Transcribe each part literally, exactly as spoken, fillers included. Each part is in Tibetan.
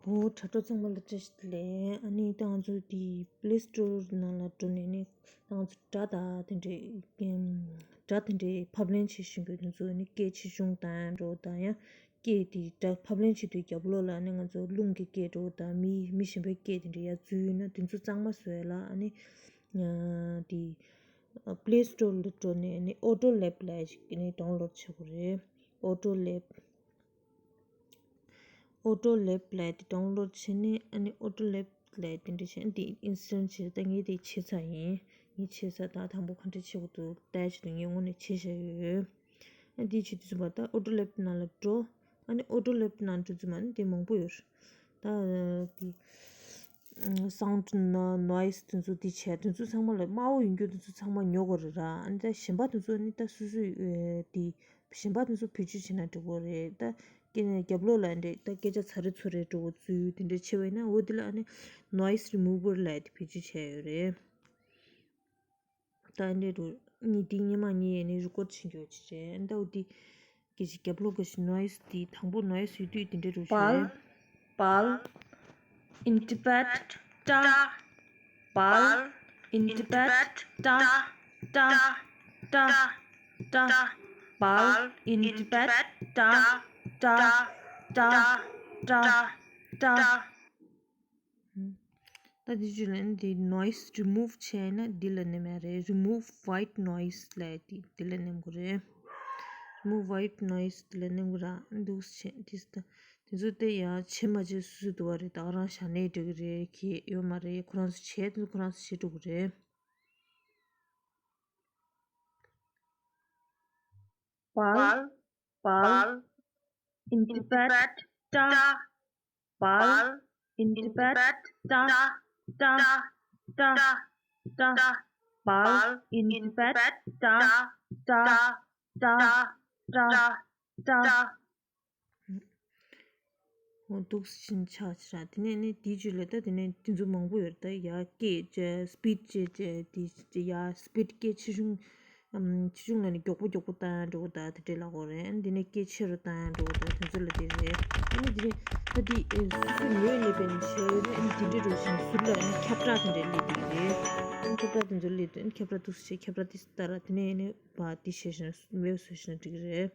འོ། དྲ་གྲོགས་ཚང་མ་ལ་བཀྲ་ཤིས་བདེ་ལེགས། ཨ་ནི་ད་ང་ཚོ་དེ་Play Store ནང་ལ་འགྲོ་ནས་ནི་ད་ང་ཚོ་སྒྲ་དང་དེ་འདྲའི་ཨེམ། སྒྲ་དེ་འདྲའི་ཕབ་ལེན་བྱེད་བཞིན་པའི་དེ་ཚོ་ནི་སྐད་ཆེ་ཆུང་དང་འདྲ་བོ་དང་ཡང་སྐད་དེ་སྒྲ་ཕབ་ལེན་བྱེད་དུས་རྒྱབ་ལོགས་ལ་ནི་ང་ཚོ་རླུང་གི་སྐད་འདྲ་བོ་དང་མི་མི་གཞན་པའི་སྐད་དེ་འདྲ་ཡར་འཛུལ་ཡོད་ན་དེ་ཚོ་གཙང་མ་བཟོ་ཡ་ལ་ཨ་ནི་ཨ་དེ་Play Store ལ་འགྲོ་ནས་ནི་Audio Lab ལབ་ཅིག་ནི་download བྱེད་དགོས་རེད། Audio Lab Audio Lab ལབ་དེ་download བྱས་ནས་ཨ་ནི་Audio Lab ལབ་དེ་འདྲ་བྱས་ནས་དེ་install བྱས། ད་ངས་དེ་བྱས་ཚར་ཡིན། ངས་བྱས་ཚར། ད་དང་པོ་ག་འདྲ་བྱེད་དགོས་འདུག་ལྟ་ཡ་ཆེད་དུ་ངས་དངོས་གནས་བྱས་བཞག་ཡོད། ཨ་དེ་བྱེད་དུས་ཙམ་པ་ད་Audio Lab ནང་ལ་འགྲོ། ཨ་ནི་Audio Lab ནང་འགྲོ་ཙམ་པ་ཨ་ནི་དེ་མང་པོ་ཡོད་རེད། ད་དེ་sound noise དེ་ཚོ་དེ་བྱས་དེ་ཚོ་ཚང་མ་ལ་དམའ་བོ་ཡོད་རྒྱུ་དེ་ཚོ་ཚང་མ་ཉོ་དགོས་རེད་ར། ཨ་ནི་ད་གཞན་པ་དེ་ཚོ་ནི་ད་སོ་སོའི་ཨེ་དེ་གཞན་པ་དེ་ཚོ་བེད་སྤྱོད་བྱས་ན་འགྲིག་གི་རེད། ད་སྐད་ནས་རྒྱབ་ལོགས་ལ་འདྲེ་ད་སྐད་ཆ་ཚ་རེ་ཚུར་རེ་འགྲོ་བོ་ཚུལ་དེ་འདྲ་ཆེ་བས་ན་འོ་དེ་ལ་ཨ་ནི་noise remover ལབ་དེ་བེད་སྤྱོད་བྱས་ཡོད་རེད། ད་འདྲེ་རུ་གཉིས་དེ་སྔོན་མ་གཉིས་ཡས་ནས་record བྱེད་རྒྱུ་ཅི་རེད། ད་འོ་དེ་སྐད་ཆ་རྒྱབ་ལོགས་སྐད་ཆ་noise དེ་དང་པོ་noise ཡོད་དུས་དེ་འདྲ་རུ་བྱས། Ball, ball, in the bed, da. Ball, in the bed, da, da, da, da. Ball, in the bed, da, da, da, da, da. ད་དེ་བརྗོད་ལ་འདི་noise remove བྱས་ན་འདི་ལ་ནེམ་ཡ་རེད། remove white noise ལབ་དེ་འདི་ལ་ནེམ་དགོས་རེད། remove white noise འདི་ལ་ནེམ་དགོས་ར། འདུག་བྱས་དེ་ད་དེ་ཚོ་དེ་ཡང་བྱེད་མ་བྱེད་སུ་སུ་འདུག་བ་རེད། ད་ག་རང་བཞག་ནས་འགྲིག་གི་རེད། གི་ཡོད་མ་རེད། ཁོ་རང་ཚོ་བྱས་དེ་ཚོ་ཁོ་རང་ཚོ་བྱེད་འགྲོ་གི་རེད། Ball, ball, in the bed, da. Ball, in the bed, da, da, da, da. Ball, in the bed, da, da, da, da, da. འོ་འདུག་སེ་ཕྱིན་ཆགས་ཆེ་ར། དེ་ནས་ནི་དེའི་རྗེས་ལ་ད་དེ་ནས་དེ་ཚོ་མང་པོ་ཡོད་རེད། ད་ཡར་སྐད་བྱས་speed བྱས་བྱས་དེ་ཡར་speed སྐད་ཆེ་ཆུང་ཨམ་ཆེ་ཆུང་ལ་ནི་མགྱོགས་པོ་མགྱོགས་པོ་བཏང་ཡ་འགྲོ་གི། ད་དེ་འདྲས་ལབ་དགོས་རེད། ཨ་ནི་དེ་ནས་སྐད་ཆེ་རུ་བཏང་ཡ་འགྲོ་གི། ད་དེ་ཚོ་ལ་དེ་རེད། ཨ་ནི་དེ་ནས་ད་དེ་ཨེ་སོ་སོ་ཉོས་ནས་པའི་ནི་བྱས་ཡོད་རེད། ཨ་ནི་དེ་འདྲས་འགྲོ་བཞིན་ཟུར་ལ་ཨ་ནི་ཁྱབ་བསྒྲགས་དེ་འདྲས་སླེབས་བསྡད་ཀྱི་རེད། ཨ་ནི་ཁྱབ་བསྒྲགས་དེ་ཚོ་སླེབས་དུས་ཨ་ནི་ཁྱབ་བསྒྲགས་འདུག་སེ་བྱས་ཁྱབ་བསྒྲགས་དེ་ལྟར་དེ་ནས་ཨ་ནི་བ་དེ་བྱས་བཞིན་མེད་བཟོས་བཞིན་འགྲིག་གི་རེད།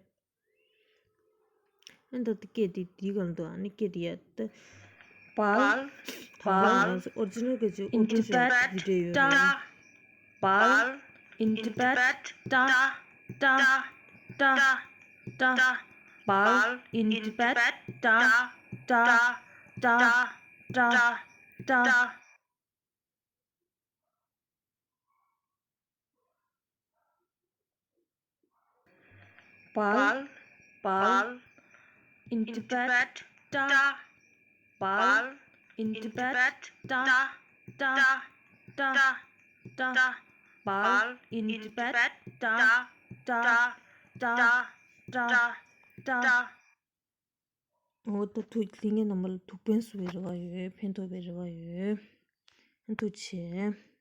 ཨ་ནི་ད་ལྟ་སྐད་དེ་དེའི་སྒང་དུ་ཨ་ནི་སྐད་དེ་ཡ་ད། Ball, ball, original སྐད་ཆ་in the bed, da. Ball, in the bed, da, da, da, da. Ball, in the bed, da, da, da, da, da. Ball, ball, in the bed, da. Ball, in the bed, da, da, da, da. Ball, in the bed, da, da, da, da, da. འོ་ད་ཐུགས་ལྷན་རྒྱས་རྣམ་པ་ལ་ཐུགས་ཕན་གསོས་པའི་རེ་བ་ཡོད། ཕན་ཐོགས་པའི་རེ་བ་ཡོད། ཐུགས་རྗེ་ཆེ།